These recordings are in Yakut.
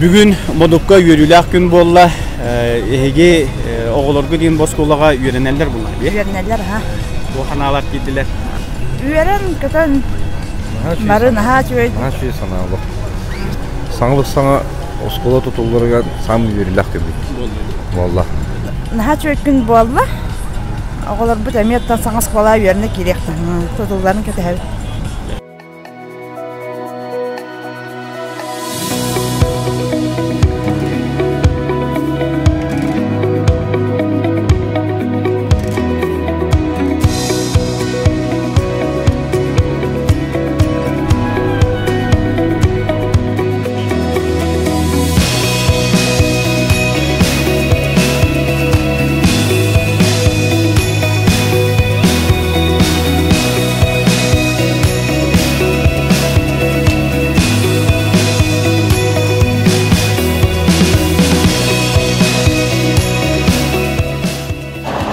Бүгүн Модукка үөрүүлээх күн буолла. Эһиги оҕолорго диэн бу оскуолаҕа үөрэнэллэр булла. Үөрэнэллэр, аха. Туох санаалар киирдилэр? Үөрэн, көтөн, бары наһаа үчүгэй. Наһаа үчүгэй санаалар. Саҥалык саҥа оскуола тутулларыгар саамай үөрүүлээх күммүт буолла. Наһаа үчүгэй күн буолла. Оҕолорбут эмиэ оттон саҥа оскуолаҕа үөрэнэ киириэхтэрин тутулларын кэтэһэбит.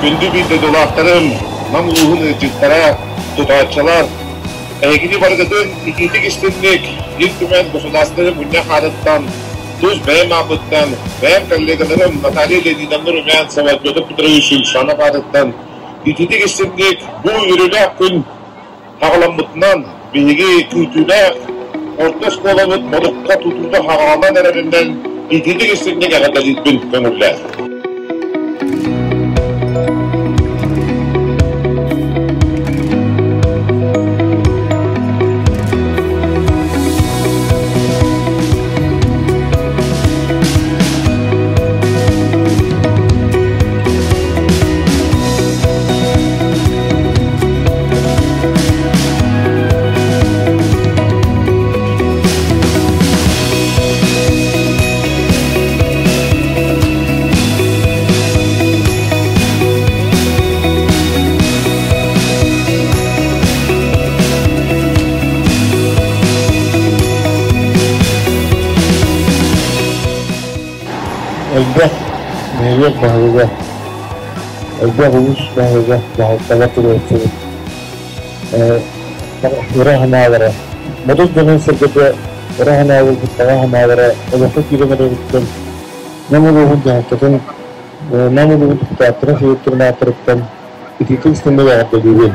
Күндү биир дойдулаахтарым, Нам улууһун ыалдьыттара, тутааччылар, эһигини барыгытын итиитик истинник Ил Түмэн Государственнай Мунньах аатыттан, тус бэйэм ааппыттан, бэйэм коллегаларым Наталья Леонидовна Румянцева, Петр Петрович Юмшанов аатыттан итиитик истинник бу үөрүүлээх күн Хаҕыламмытынан биһиги күүтүүлээх орто оскуолабыт Модукка тутуута хаҕаланан эрэринэн итиитик истиҥник эҕэрдэлиирбин көҥүллээх. Элбэх нэһилиэк баһылыга Элбэх улуус баһылыга дьаһалталар туруорсубут ыра санаалара, Модут дьонун-сэргэтэ ыра санааларбыт баҕа санаалара олоххо киирэн эрэриттэн Нам улууһун дьаһалтатын, Нам улууһун депутаттарын советтарын ааттарыттан итиитик истиҥник эҕэрдэлиибин.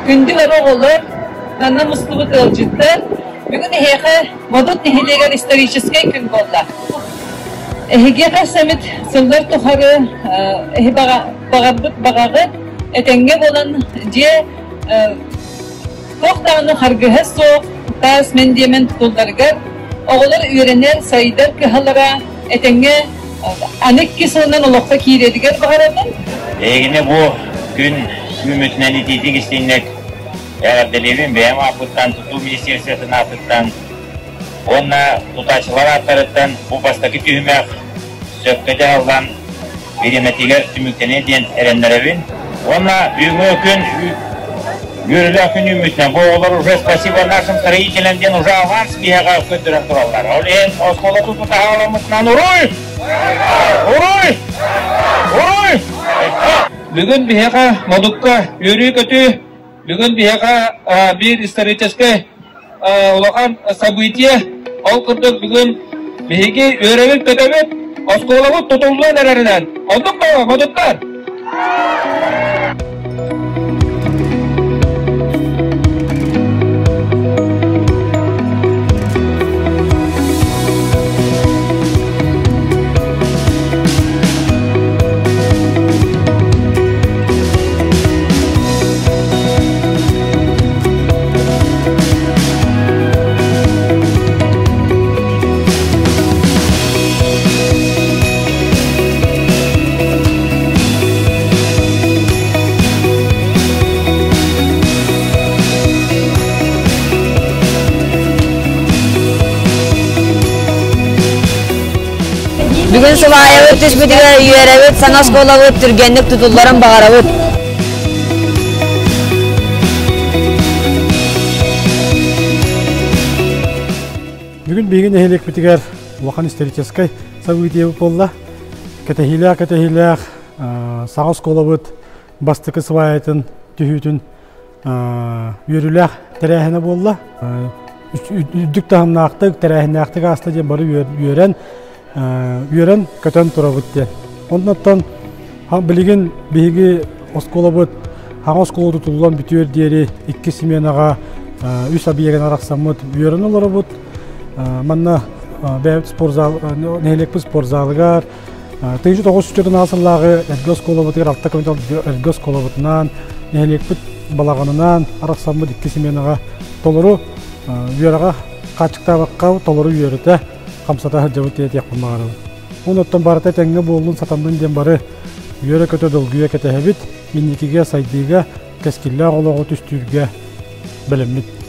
Күндү бары оҕолор, манна мустубут ыалдьыттар, бүгүн эһиэхэ Модут нэһилиэгэр историческай күн буолла. Эһиги хас эмит сыллар тухары эһи баҕарбыт баҕаҕыт этэҥҥэ буолан дьиэ туох даҕаны харгыһа суох таас мэндиэмэн тутулларыгар оҕолор үөрэнэр, сайдар кыһалара этэҥҥэ аны икки сылынан олоххо киирэригэр баҕарабын. Эһигини бу күн үүммүтүнэн итиитик истиҥник эҕэрдэлиибин бэйэм ааппыттан, тутуу министерствотын аатыттан уонна тутааччылар ааттарыттан бу бастакы түһүмэх сөпкө дьаһаллан бириэмэтигэр түмүктэниэ диэн эрэннэрэбин. Уонна бүгүҥҥү күн үөрүүлээх күн үүммүтүнэн бу оҕолор уже спасибо нашим строителям диэн уже аванс биһиэхэ көрдөрөн тураллар. Ол иһин оскуола тутута хаалыммытынан уруй! Уруй! Уруй! Бүгүн биһиэхэ Модукка үөрүү-көтүү, бүгүн биһиэхэ биир историческай улахан событие. Ол курдук бүгүн биһиги үөрэбит-көтөбүт, оскуолабыт тутуллан эрэринэн. Оннук дуо, модуттар? Бүгүн сылаайабыт түспүтүгэр үөрэбит, саҥа оскуолабыт түргэнник тутулларын баҕарабыт. Бүгүн биһиги нэһилиэкпитигэр улахан историческай событие буолла. Кэтэһиилээх кэтэһиилээх саҥа оскуолабыт бастакы сваятын түһүүтүн үөрүүлээх тэрээһинэ буолла. Үрдүк таһымнаахтык, тэрээһиннээхтик ааста диэн бары үөрэн, үөрэн көтөн турабыт диэн. Оннуттан билигин биһиги оскуолабыт хаҥа оскуола тутуллан бүтүөр диэри икки сменаҕа үс объегын арахсаммыт үөрэн олоробут. Манна бэйэбит спортзал нэһилиэкпит спортзалыгар 1909 сыллааҕы эргэ оскуолабытыгар алта көмөтөл эргэ оскуолабытынан нэһилиэкпит балаҕанынан арахсаммыт икки сменаҕа толору үөрэҕэ хааччыктаабакка толору үөрэтэ хамсата сылдьабыт диэтиэхпин баҕарабын. Онуттан барыта этэҥҥэ буоллун, сатаннын диэн бары үөрэ-көтө долгуйа кэтэһэбит, инникигэ сайдыыга, кэскиллээх олоҕу түстүүргэ бэлэммит.